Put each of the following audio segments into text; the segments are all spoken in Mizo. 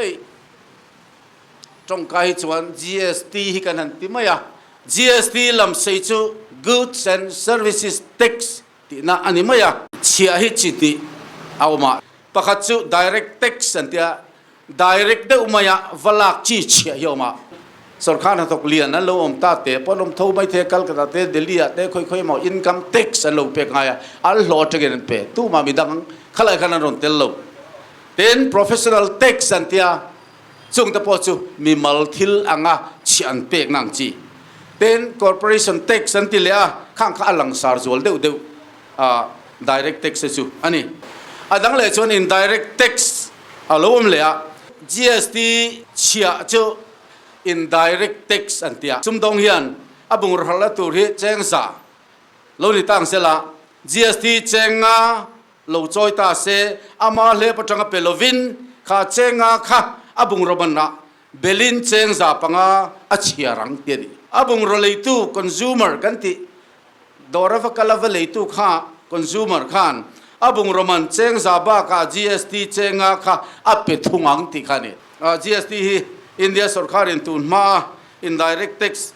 Hei tawngka hi chuan GST hi kan han ti mai a, GST lam sei chu Goods and Services Tax tihna a ni mai a. Chhiah hi chi hnih a awm a, pakhat chu Direct Tax an ti a, Direct deuh maia va lak chi chhiah hi a awm a. Sorkar hnathawk lian an lo awm ta te pawh an awm tho mai thei a, Calcutta te, Delhi ah te khawi khawi emaw income tax an lo pek ngai a, an hlawh atangin an pe. Tumah midang khalai khan an rawn tel lo. Tin, professional tax an tia, chung te pawh chu mimal thil anga chhiah an pekna ang chi. Tin, corporation tax an ti leh a, khang kha a langsar zual deuh deuh a, direct tax te chu a ni. A dang leh chuan indirect tax a lo awm leh a, GST chhiah chu indirect tax an tia. Sumdawng hian a bungraw hralhna tur hi cheng za lo ni ta ang sela, GST cheng nga Lo chawi ta se, ama hlep atanga pe lovin kha chenga kha a bungraw manah belin cheng 500 a chhiar ang ti a ni. A bungraw leitu, consumer, kan tih dawr a va kal a va leitu kha, consumer, khan a bungraw man cheng za bakah GST chenga kha a pe thung ang tih kha a ni. GST hi India sorkarin tun hmaa indirect tax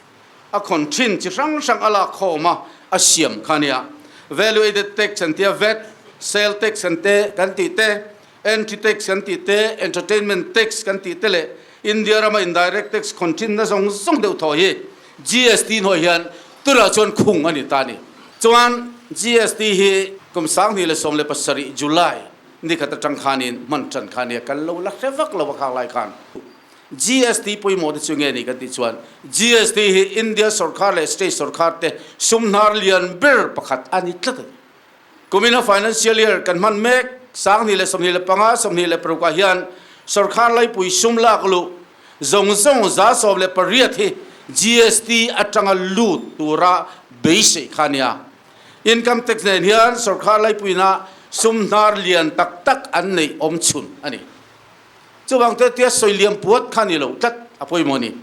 a khawn thin chi hrang hrang a lak khawm a, a siam kha a nia. Value added tax an tia, vat, sale tax an te kan tih te, entry tax kan tih te, entertainment tax kan tih te leh India rama indirect tax khawn thin na zawng zawng deuh thaw hi GST hnuai hian tunah chuan khung a ni ta a ni. Chuan GST hi kum 2017 July nikhat atang khanin hman tan kha a nia, kan lo la hre vak lo a khang lai khan. GST pawimawh te chu nge ni kan tih chuan GST hi India sorkar leh state sorkar te sum hnar lian ber pakhat a ni tlat a ni. Kumina financial year kan hman mek 2025, 26 ah hian sorkar laipui sum lak luh zawng zawng 18% hi GST atanga lut tura beisei kha a nia. Income tax nen hian sorkar laipuina sum hnar lian tak tak an neih awm chhun a ni. Chuvang te tia sawi liam puat kha ni lo tlat a pawimawh a ni.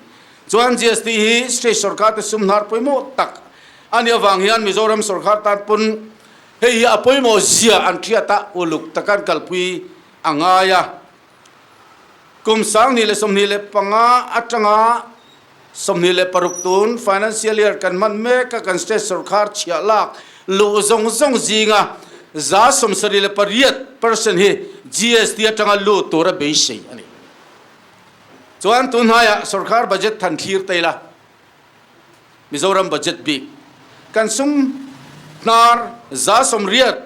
Chuan GST hi state sorkar te sum hnar pawimawh tak a nih avang hian Mizoram sorkar tan pawn hei hi a pawimawh zia an hriat a, uluk taka an kalpui a ngai a. Kum 2025 atanga 26 tun financial year kan hman mek a, kan state sorkar chhiah lak luh zawng zawng zinga 78% hi GST atanga lut tura beisei a ni. Chuan tunhnaiah sorkar budget than thlir ta ila, Mizoram budget bik kan sum hnar 80%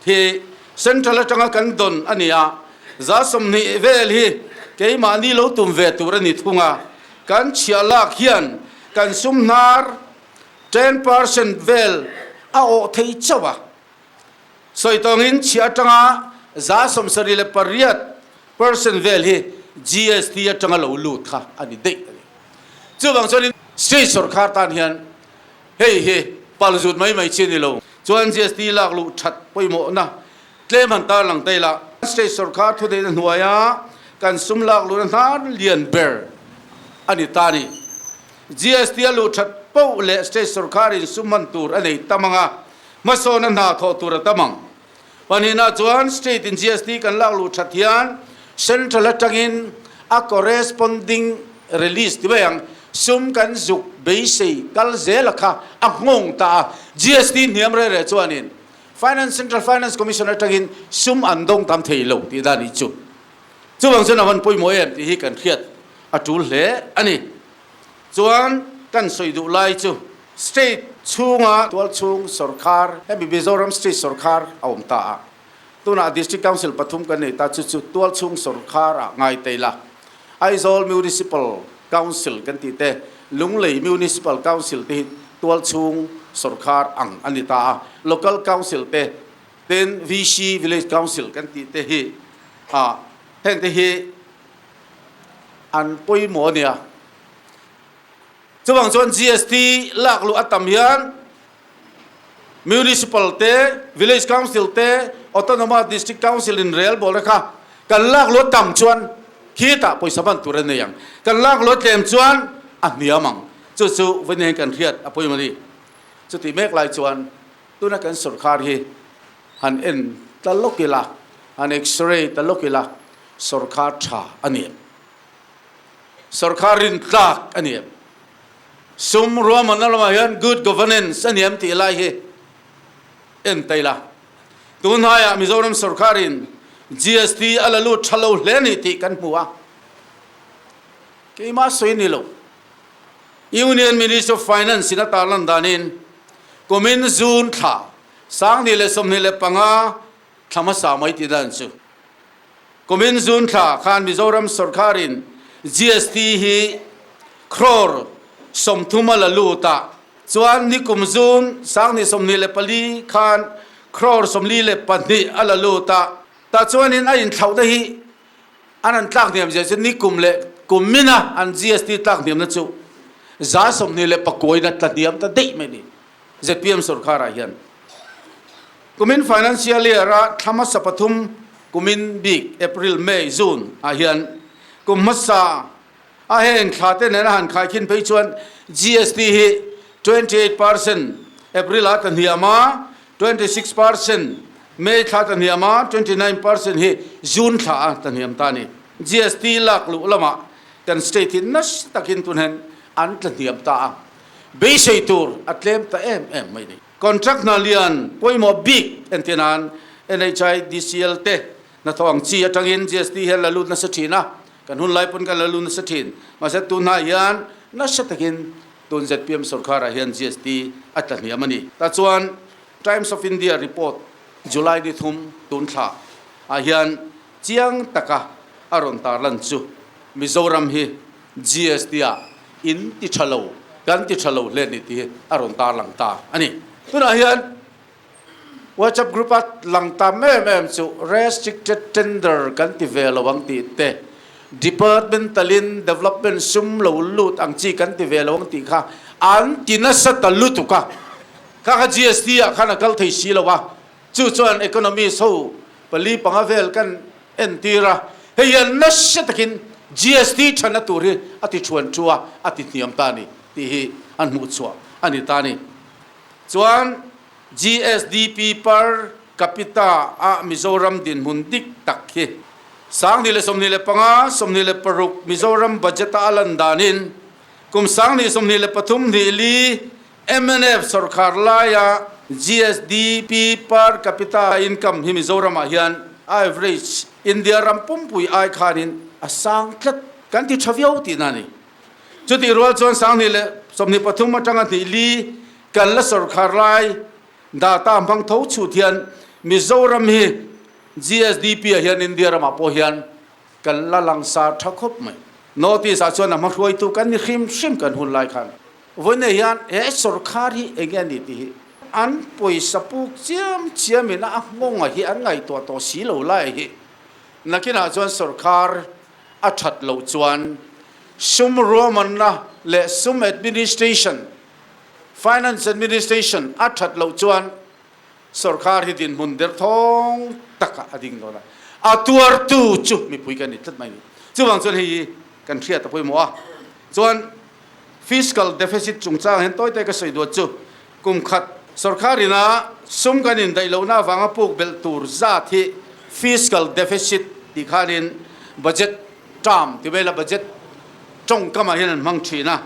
hi central atanga kan dawn a ni a, 20% vel hi keimahni lo tum ve tur a ni thung a, kan chhiah lak hian kan sum hnar 10% vel a awh thei chauh a. Sawi tawngin chhiah atanga 78% vel hi GST atanga lo lut kha a ni daih a ni. Chuvang chuanin state sorkar tan hian Hei hi pal zut mai mai chi a ni lo. Chuan GST lak luh that pawimawhna tlem han tarlang ta ila. State sorkar thuneihna hnuaia kan sum lak luhna hnar lian ber a ni ta a ni. GST a luh that poh leh state sorkarin sum hman tur a nei tam ang a, hmasawna hna thawh tur a tam ang. Pahnihna chuan state in GST kan lak luh that hian central atangin a corresponding release ti mai ang, sum kan zuk beisei kal zel a kha a nghawng ta a, GST hniam reh reh chuanin Finance Central Finance Commission atangin sum an dawng tam thei lo tih dan hi chu chuvang chuan a van pawimawh em tih hi kan hriat a tul hle a ni. Chuan kan sawi duh lai chu state chhunga tualchhung sorkar, hemi Mizoram state sorkar a awm ta a, tunah District Council pathum kan nei ta, chu chu tualchhung sorkar ah ngai ta ila. Aizawl Municipal Council kan tih te, Lunglei Municipal Council te hi tualchhung sorkar ang a ni ta a, Local Council te, tin VC, Village Council, kan tih te hi ah heng te hi an pawimawh a nia. Chuvang chuan GST lak luh a tam hian Municipal te, Village Council te, Autonomous District Council in rel bawlna kha kan lak luh a tam chuan khitah pawisa hman tur a nei ang. Kan lak luh a tlem chuan a hniam ang. Chu chu vawiin kan hriat a pawimawh a ni. Chutih mek lai chuan tuna kan sorkar hi han en ta lawk ila, han x-ray ta lawk ila, sorkar tha a ni. Sorkar rintlak a ni em? Sum ruahmanna lamah hian good governance a ni em tih lai hi en ta ila. Tunhnaiah Mizoram sorkarin GST a la lut tha lo hle a ni tih kan hmu a. Keimah sawi ni lo. Union Ministry of Finance in a tarlan danin kumin June thla 2025 thla hmasa mai tih dan chu kumin June thla khan Mizoram sorkarin GST hi crore 30 a la lut a, chuan nikum June 2024 khan crore 42 a la lut a, tah chuanin a inthlauhna hi An an tlak hniam zia chu nikum leh kum mina an GST tlak hniamna chu 29 in a tla hniam ta daih mai a ni. Zpm sorkharah hian kumin financial year a thla hmasa pathum kumin bik April, May, June ah hian kum hmasa a heng thla te nena han khaikhin phei chuan GST hi 28% April ah ta hniam a, 26% May thla ta hniam a, 29% hi June thla ah ta hniam ta a ni. GST lak luh lamah kan state hi nasa takin tun hian an tla hniam ta a, beisei tur a tlem ta em em mai a ni. Contract hna lian pawimawh bik entir nan NHI, DCL te Hnathawh ang chi atangin GST hian la lut nasa thin a, kan hun lai pawn kan la lut nasa thin. Mahse tunah hian nasa takin tun zpm sorkarah hian GST a tla hniam a ni. Tah chuan Times of India report July ni thum tun thla ah hian chiang taka a rawn tarlan chu Mizoram hi GST ah in ti tha lo, kan ti tha lo hle ni tih hi a rawn tarlang ta a ni. Tunah hian WhatsApp group a lang tam em em chu restricted tender kan ti ve lo ang tih te, departmental in development sum lo lut ang chi kan ti ve lo ang tih kha an ti nasa ta lutuk a. Kha kha GST ah khan a kal thei si lo a, chu chuan economist ho pali panga vel kan entir a, hei hian nasa takin GST thana tur hi a ti thuan thu a, a ti hniam ta a ni tih hi an hmuh chhuah a ni ta a ni. Chuan GSDP per capita ah Mizoram dinhmun dik tak hi 2025, 26 Mizoram budget a a lan danin kum 2023 hnih li mnf sorkar laia GSDP per capita income hi Mizoram ah hian average India ram pumpui ai khanin a sang tlat kan ti tha viau tihna a ni. Chutih rual chuan 2023 atanga hnih li kan la sorkar lai data hmang tho chhut hian Mizoram hi GSDP ah hian India ramah pawh hian kan la langsar tha khawp mai. North East ah chuan a hmahruaitu kan ni hrim hrim kan hun lai khan. Vawiin hian he sorkar hi enge a ni tih hi an pawisa puk chiam chiamin a nghawng hi an ngaihtuah tawh si lo lai hi nakinah chuan sorkar a that loh chuan sum ruahmanna leh sum administration, finance administration, a that loh chuan sorkar hi dinhmun derthawng takah a ding dawn a, a tuartu chu mipui kan ni tlat mai a ni. Chuvang chuan hei hi kan hriat a pawimawh a, chuan fiscal deficit chungchang hian tawite ka sawi duat chu kum khat sorkar ina sum kan indaih lohna avanga puk belh tur zat hi fiscal deficit tih khanin budget term ti vela budget tawngkamah hian an hmang thin a.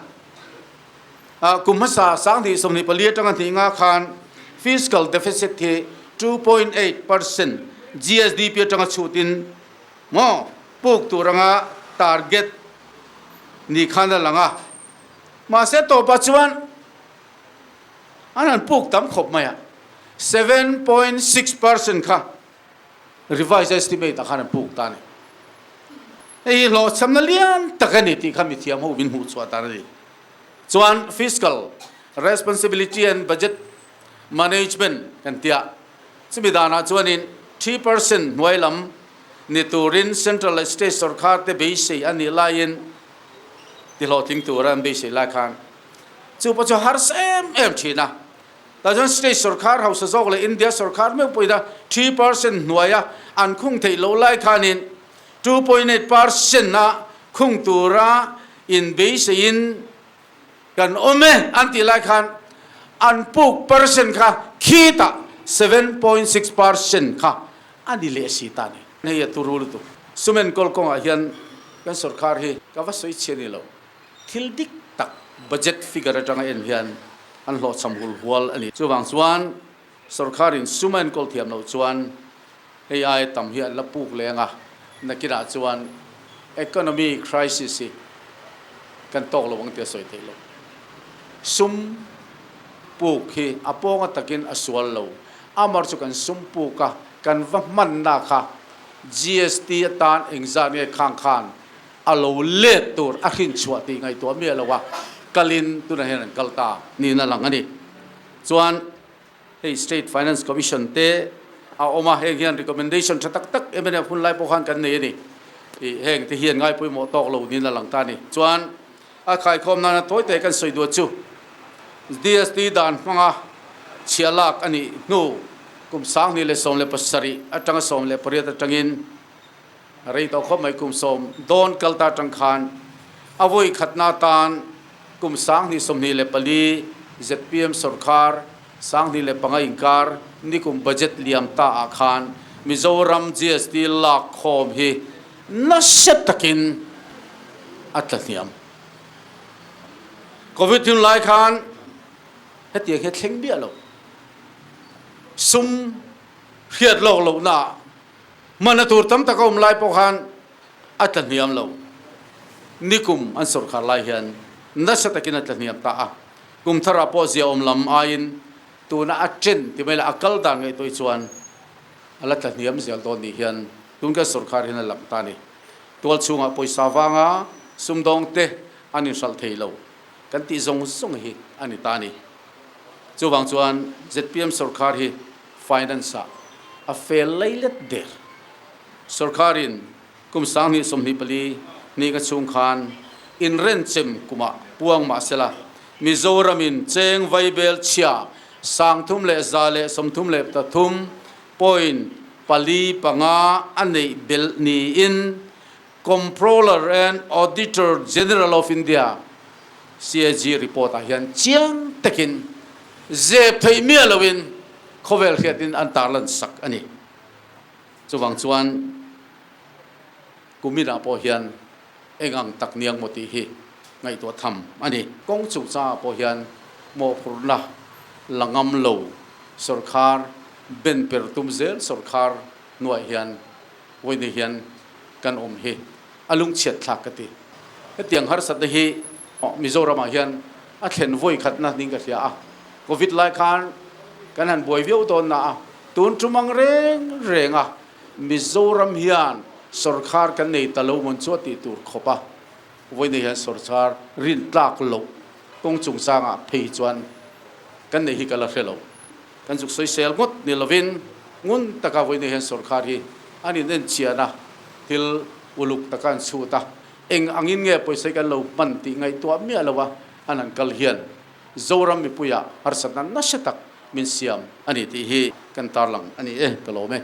Kum hmasa 2024 atanga hnih nga khan fiscal deficit hi 2.8% GSDP atanga chhutin maw puk tur anga target ni khan a lang a. Mahse tawpah chuan an han puk tam khawp mai a, 7.6% kha revised estimate ah khan an puk ta a ni. Hei hi hlawhchhamna lian tak a ni tih kha mithiam ho min hmuh chhuah tan a ni. Chuan fiscal responsibility and budget management kan tia, chumi danah chuanin 3% hnuai lam ni turin central leh state sorkar te beisei a nih laiin ti hlawhtling tura an beisei lai khan chu pawh chu harsa em em thin a. Tah chuan state sorkar hausa zawk leh India sorkar meuh pawhin a 3% hnuaia an khung theih loh lai khanin 2.8% a khung tura inbeiseiin kan awm e an tih lai khan an puk percent kha khitah 7.6% kha a ni leh si ta a ni. Hei a turu lutuk. Sum enkawl kawngah hian. Kan sorkar hi ka va sawi chhiah ni lo. Thil dik tak budget figure atanga en hian an hlawhchham hul hual a ni. Chuvang chuan sorkarin sum a enkawl thiam loh chuan hei ai tam hi an la puk leng a, nakinah chuan economy crisis hi kan tawk lo ang tih a sawi theih loh. Sum puk hi a pawnga takin a sual lo. Amar chu kan sum puk a, kan va hmanna kha GST atan engzat nge khang khan a lo let tur a hrin chhuah tih ngaihtuah miah lo a, kalin tunah hian an kal ta niin a lang a ni. Chuan hei State Finance Commission te a awm a, heng hian recommendation tha tak tak mnf hun lai pawh khan kan nei a ni. Ih heng te hian ngai pawimawh tawk lo niin a lang ta a ni. Chuan a khaikhawm nana tawi te kan sawi duah chu DST dan hmanga chhiah lak a nih hnu kum 2017 atanga 18 atangin Rei tawh khawp mai kum sawm dawn kal ta atang khan a vawi khatna atan kum 2024 zpm sorkar 2005 inkar nikum budget liam ta ah khan Mizoram GST lak khawm hi nasa takin a tla hniam. Covid hun lai khan hetiang hi a thleng miah lo. Sum hriat lawk lohna ah Hmana tur tam tak a awm lai pawh khan a tla hniam lo. Nikum an sawrkhar lai hian nasa takin a tla hniam ta a. Kum tharah pawh zia awm lam aiin tuna a chen ti mai la a kal dan ngaihtuah hi chuan a la tla hniam zel dawn nih hian tun kan sawrkhar hian a lang ta a ni. Tual chhungah pawisa vanga sumdawng te an inhralh thei lo kan tih zawng zawng hi a ni ta a ni. Chuvang chuan zpm sawrkhar hi Finance ah a fel lei let der. Sorkarin kum 2024 ni ka chhung khan inrenchem kumah puang mah sela, Mizoramin cheng vaibel chhia 333.4 a neih belh niin Comptroller and Auditor General of India, CAG, report ah hian chiang takin zep theih miah loin khawvel hriatin an tarlan sak a ni. Chuvang chuan kuminah pawh hian eng ang tak niang maw tih hi ngaihtuah tham a ni. Kawng chungchangah pawh hian mawhphurhna la ngam lo sorkar ben per tum zel sorkar hnuaiah hian Vawiin hian kan awm hi a lungchhiat thlak ka ti. Hetiang harsatna hi Mizoramah hian a thlen vawi khatna ning ka hria a. Covid lai khan kan han buai viau dawn na a, tun tum ang reng reng a Mizoram hian sawrkhar kan nei ta lo mawn chu a tih tur khawp a. Vawiin hian sawrkhar rin tlak loh kawng chungchangah phei hi chuan kan nei hi ka la hre lo. Kan zuk sawisel ngawt ni lovin ngun taka vawiin hian sawrkhar hi an in enchian a, thil uluk taka an chhut a, eng angin nge pawisa hi kan lo hman tih ngaihtuah miah lo a an han kal hian Zoram mipuiah harsatna nasa tak min siam a ni tih hi kan tarlang a ni e, ka lawm e.